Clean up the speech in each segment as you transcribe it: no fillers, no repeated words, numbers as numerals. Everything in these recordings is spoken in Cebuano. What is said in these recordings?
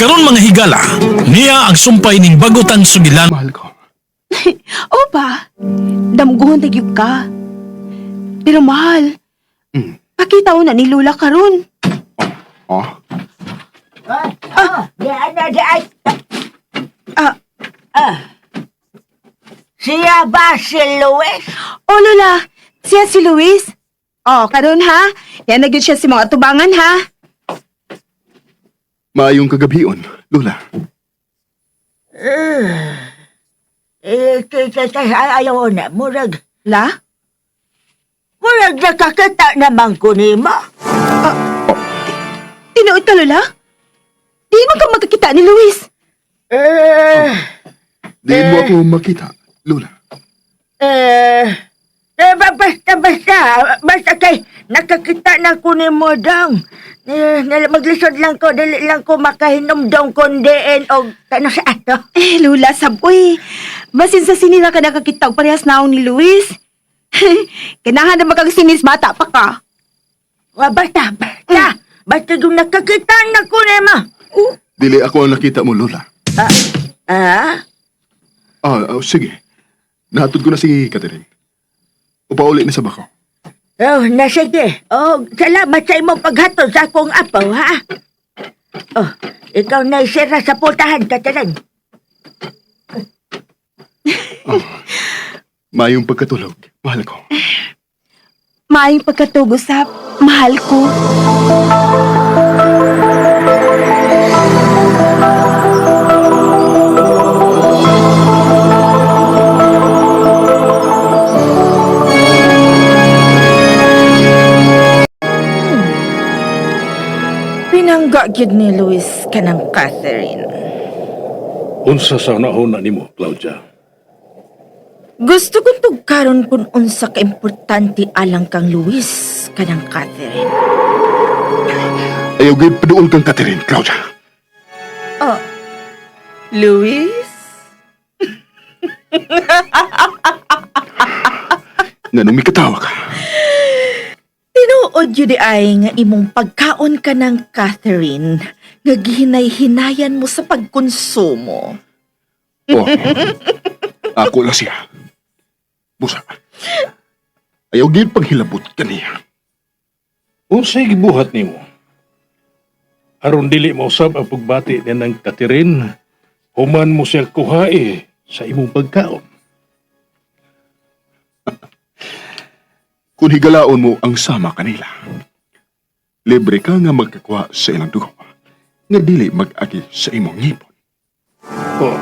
Karon mga higala, niya ang sumpay ning bagutang sugilan. Mahal ko. Opa, damguhon na gyud ka. Pero mahal, pakita na ni Lula karon. Oh? Ah, di na, di ay. Ah, Siya ba si Luis? oh Lola, siya si Luis. Oh, karon ha. Yan na gyud siya si mga tubangan ha. Maayong kagabhion, Lola. Eh, kay ayaw na, murag, La? murag nakakita naman ko nimo. Tinuod ka, Lola? Di man ka magkakita ni Luis. Eh, Diin mo ako makita, Lola. eh, eh, basta, basta, basta kay nakakita na ko nimo dang. Eh, maglisod lang ko, dili lang ko makahinom dong kondiin o kano sa ato. Eh, Lola, saboy. Basin sa sinila ka nakakita og parehas naong ni Luis. Kanahan na magkagsinis bata pa ka. Wa, basta, basta, basta yung nakakita na ko nimo. Dili ako ang nakita mo, Lola. Ah, Ah, oh, sige. Nahatod ko na si Catherine. Upauli na sa bako. Oh, na sige. Oh, salamat sa imong paghatod sa akong apaw, ha? Oh, ikaw na isira sa putahan, Catherine. Maayong pagkatulog, mahal ko. Maayong pagkatug usap, mahal ko. Pinangga gyud ni Luis kanang Catherine. Unsa sa hunahuna nimo, Claudia? Gusto kong tugkaron kung unsa ka importante alang kang Luis kanang Catherine. Ayaw gay paduol kang Catherine, Claudia. Oh, Luis? Nganong mikatawa ka? Tinuod yun di ay nga imong pagkaon ka ng Catherine nga gihinay-hinayan mo sa pagkonsumo. Oh. Ako lang siya. Busa. Ayaw gay paghilabot kaniya. Unsay gibuhat nimo? Aron dili mausab ang pagbati ni ng Catherine, human mo siya kuhae sa imong pagkaon. Kung higalaon mo ang sama kanila, libre ka nga magkakuha sa ilang dugo, nga dili mag-agi sa imong ngipon. Oh,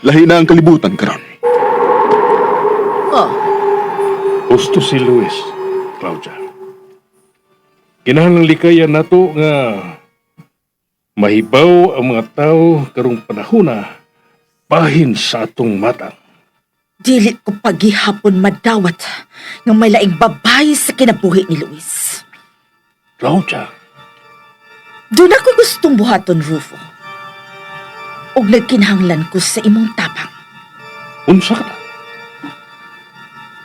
Lahi na ang kalibutan karon. Oh, gusto si Luis, Claudia. Kinahanglan likayan nato nga mahibaw ang mga tao karong panahona bahin sa atong mata. Dili ko paghihapon madawat nga may laing babae sa kinabuhi ni Luis. Claudia, Doon ako gustong buhaton, Rufo. Og nagkinahanglan ko sa imong tapang. Unsa ka na?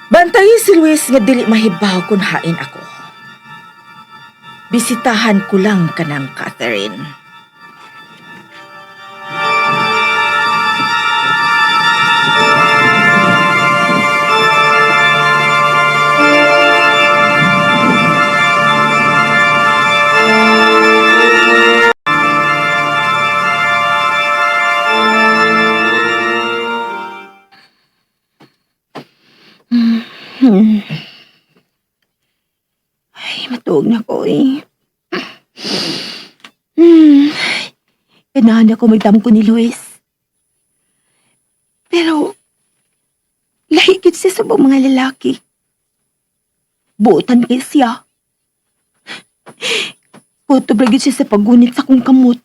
Bantayi si Luis nga dili mahibaw kung hain ako. Bisitahan ko lang kanang Catherine. Ay, matuog na ko eh. Ganahan ako magdamgo ni Luis. Pero, lahigit siya sa buong mga lalaki. Buotan kay siya. Kutob ra gyud siya sa paggunit sa kong kamot.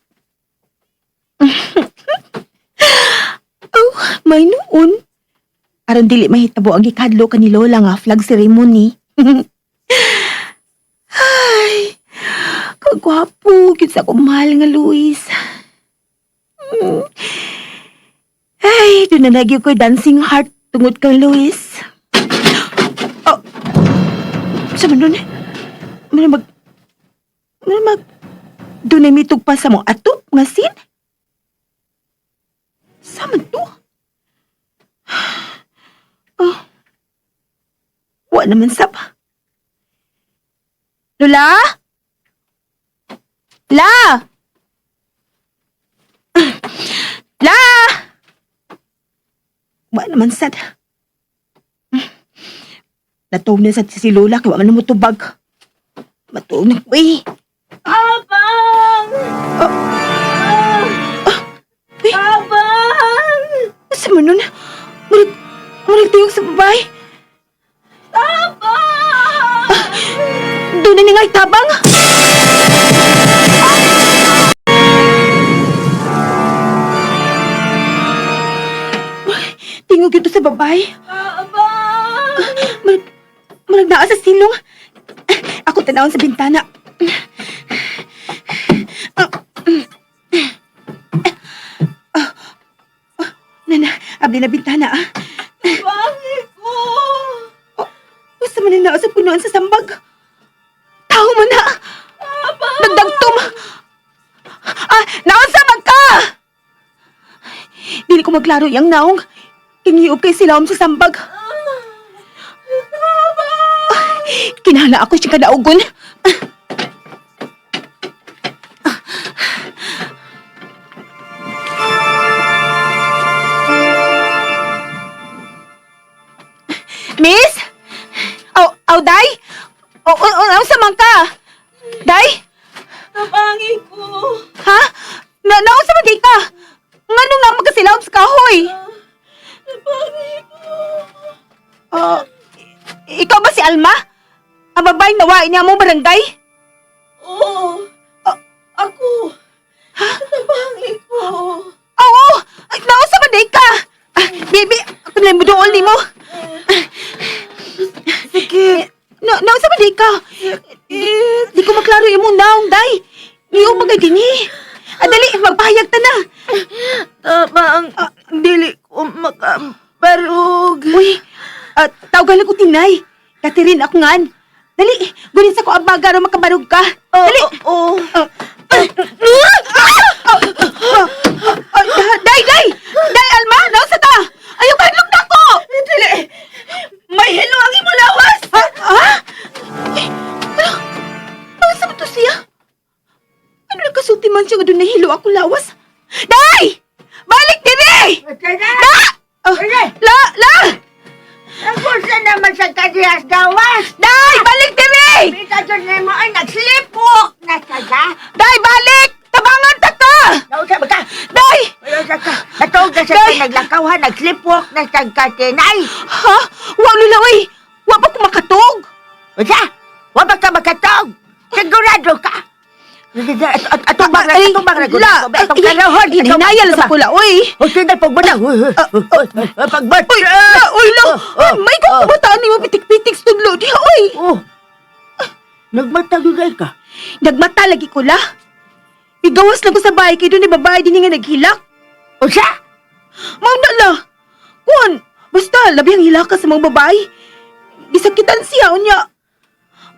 Oh, may noon. Aron dili mahitabo ang gikadlo ka ni Lola nga flag ceremony. Ay, kagwapo, gyud sa akong mahal nga Luis. Ay, doon na lagi ko'y dancing heart tungod kang Luis. Oh, sa man nun? Mana mag... Mana mag... Dunay mitugpa sa mo atop nga sin? Sa man to? Oh. Wa naman sab. Lola? La! La! Wa naman sad. Natuog na sad si Lola kay wa man mo tubag. Matuog na ko eh. Abang! Uy! Abang! Asa man nun? Murag, murag tiyog sa babae. Abang! Doon na nga itabang. Tingog yun to sa babae. Abang! Murag, murag naa sa silong. Ako tanawon sa bintana. Nana, abli na bintana ah. Bakit ko? Basta man na sa punuan sa sambag. Tao mo na! Nagdagtom! Ah, naon sa magka! Dili ko maglaro yang naong. Kingiup kay silawom sa sambag. Kinala ako siyang kadaugon. Miss? Aw, aw, day? O, o, o, o, sa man ka? Day? Tabangi ko! Ha? Na, naon sa man di ka? Ngano nga magkasilawom sa kahoy? Tabangi ko! Ah, ikaw ba si Alma? Ang babaeng nawain niya mong barangay? Oo! Ako! Tabangi ko! Oo! Ay, naon sa man di ka? Ah, baby, ako na mo dool ni mo. Sakit! Na, naon sa man di ka? Di, di ko maklaro imong naong, day. Niyo pa kay dinhi. Ah, dali, magpahayag ta na. Tabang! Dili ko makabarog! Uy, tawagan lang ko tinay. Catherine, ako ngan. Dali, gunin sa ko ang baga aron makabarog ka. Dali. Oo! Ah, ah, ah, ah, Day, day! Day, Alma, nausa ka! Ayaw ka, na ko! Dili! May hilo ang imong lawas! Ha? Ha? Eh, ano? Nausa ba to siya? Ano nagkasulti man siya nga doon nahilo akong lawas? Day! Balik dire! Tara! La! Ah, la! La! Nagusa naman sa kadiyas gawas! Day! Balik dire! Pita dyan na mo ay nag-sleepwalk na siya. Day, balik! Tabangan ta ka! Nausa ba ka? Day! Nausa ka. Natuog na siya Day! sa naglakaw ha, nag-sleepwalk na siya katinay. Ha? Wa lula, uy! Wa pa ko makatog! Usa, wa ba ka makatog? Sigurado ka. Atong bang Ay, atong bang La! Atong karahon. Hinaya lang sa pula, uy! Huwag na pagbana. Pagbat. Uy, la, uy, la! Oh, Ay, may kung kumataan ni mo pitik-pitik sa tudlo diha, uy! Oh. Nagmatagugay ka. Nagmata lagi ko la. Igawas lang ko sa bahay kay doon ni babae din nga naghilak. Usa? Mao na la. Kuan, basta labi ang hilaka sa mga babae. Gisakitan siya unya.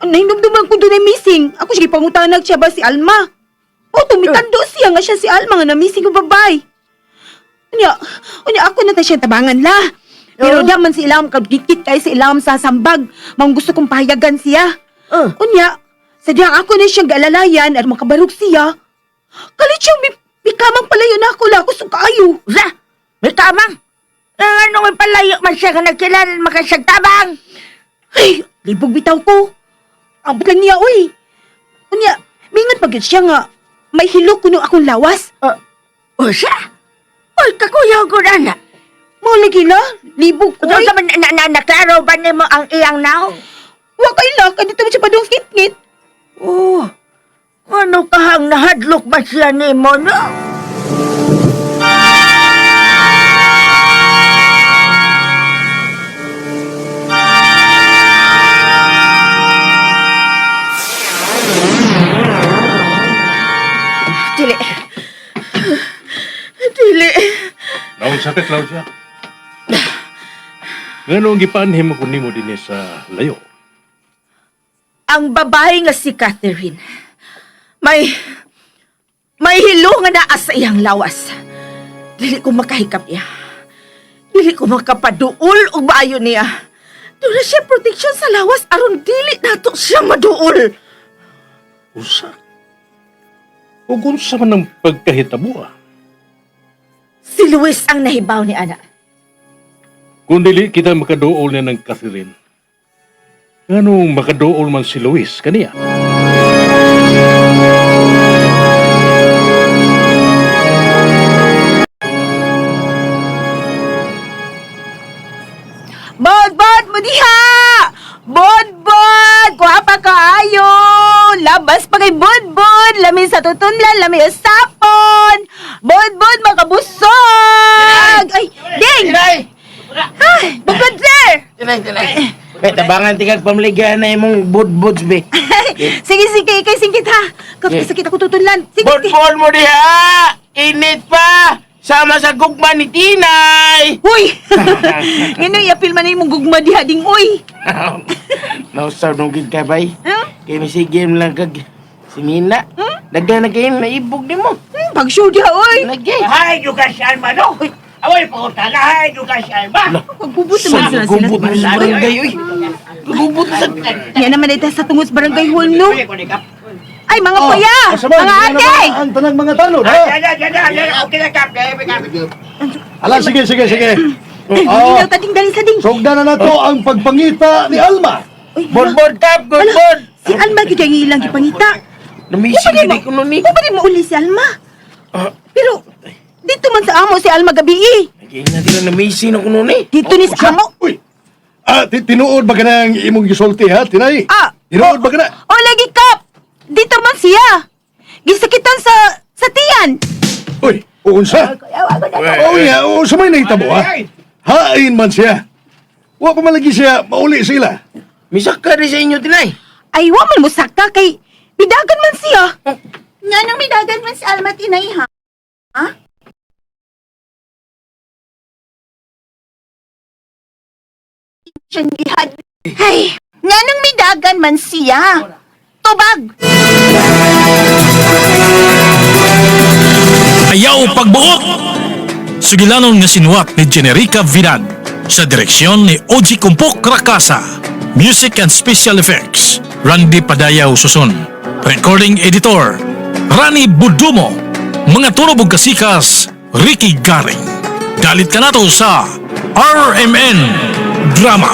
Nahinumduman ko doon ay missing. Ako siya pangutanag siya ba si Alma. O tumitando siya nga siya si Alma nga na-missing ng babae. Unya, unya ako na ta siya tabangan la. Pero Oh. di man si Ilam kagikit kay si Ilam sa sambag. Maong gusto kong pahayagan siya. Oh. Unya, sadya ako na siyang gaalalayan at makabarog siya. Kalit siyang mikamang palayo na ako la, kusog kaayo. Usa? May kamang. Eh, ano may palayo man siya nga nagkilala makasagtabang? Ay, libog bitaw ko. Ang lang niya, uy. Unya, mingon pag yun siya nga, may hilok kuno akong lawas. Usa? Uy, kakuyaw ko na na. Mao lagi la, libog ko. Ito Uy, sa man, na, na, naklaro ba nimo ang iyang naong? wa kay la, kay dito man siya padung ngit-ngit. Oh, ano kahang nahadlok ba siya nimo, no? Dili! Dili! Naon sakit, Claudia? Ngano ang gipanhim ko nimo dinhi sa layo? Ang babae nga si Catherine. May... naa sa iyang lawas, dili ko makahikap niya. Dili ko makapaduol og maayo niya. Doon na siya protection sa lawas aron dili nato siya maduol. Usa. Ug unsa man ang pagkahitabo ah? Si Luis ang nahibaw ni Ana. Kung dili kita makaduol niya ng Catherine, nganong makaduol man si Luis kaniya? Bodbod mo diha! Bodbod! Kuha pa kaayo! Labas pa kay Bodbod! Lami sa tutunlan, lami sa sapon! Bodbod, makabusog! Ay, ding! Tinay! Ay, Bodbod, sir! Tinay, tinay. Be, tabangan tingag pamligan na imong budbuds, be. Sige, sige, ikay singkit ha! Kapag sakit ako tutunlan. Sige, sige. Budbud mo diha! Init pa! Sama sa gugma ni Tinay! Uy! Ngano iapil man na imong gugma diha ding uy! Nausaw nung gid ka, bay. Huh? Kay masigim lang kag si Mina. Daghan na kayo naibog nimo. Pag-show diha uy! Lagi. Hay, ka si Alma, no? Away, pangutana, hay, ka si Alma. Pagbubot naman sila sila. Gubot mo sa barangay, uy. Gubot sa... Yan naman ito sa tungos barangay hall, no? Ay, mga kuya! Mga ate! Ang tanang mga tanod, ha? Ala, sige, sige, sige. Ay, Oo. oh. tading dali sa ding. Sugdan na nato ang pagpangita ni Alma. Uy, hala. Budbud kap, budbud! Si Alma gyud ang ilang gipangita. Namisig Di gid ko nun, eh. Wa pa mo uli si Alma. Pero dito man sa amo si Alma gabi eh. Lagi na sila namisig na ko nun, eh. Dito ni sa amo. Uy, tinuod ba ka ng imong gisulti, ha, Tinay? Ah, Tinuod ba ka na? O lagi kap. Dito man siya. Gisakitan sa tiyan. Uy, unsa? Oh, yeah, unsa may nahitabo, ha? Hain man siya. Wa pa man lagi siya mauli sila. Misaka rin sa inyo, Tinay. Ay, wa man mo saka kay bidagan man siya. Nganong midagan man si Alma tinay ha? Ay, Nganong midagan man siya? Tubag! Ayaw pagbuot! Sugilanon nga sinuwat ni Generica Vidad sa direksyon ni Oji Kumpok Rakasa. Music and Special Effects, Randy Padayaw Susun. Recording Editor, Rani Budumo. Mga tunog ug kasikas, Ricky Garing. Dalit ka nato sa RMN Drama.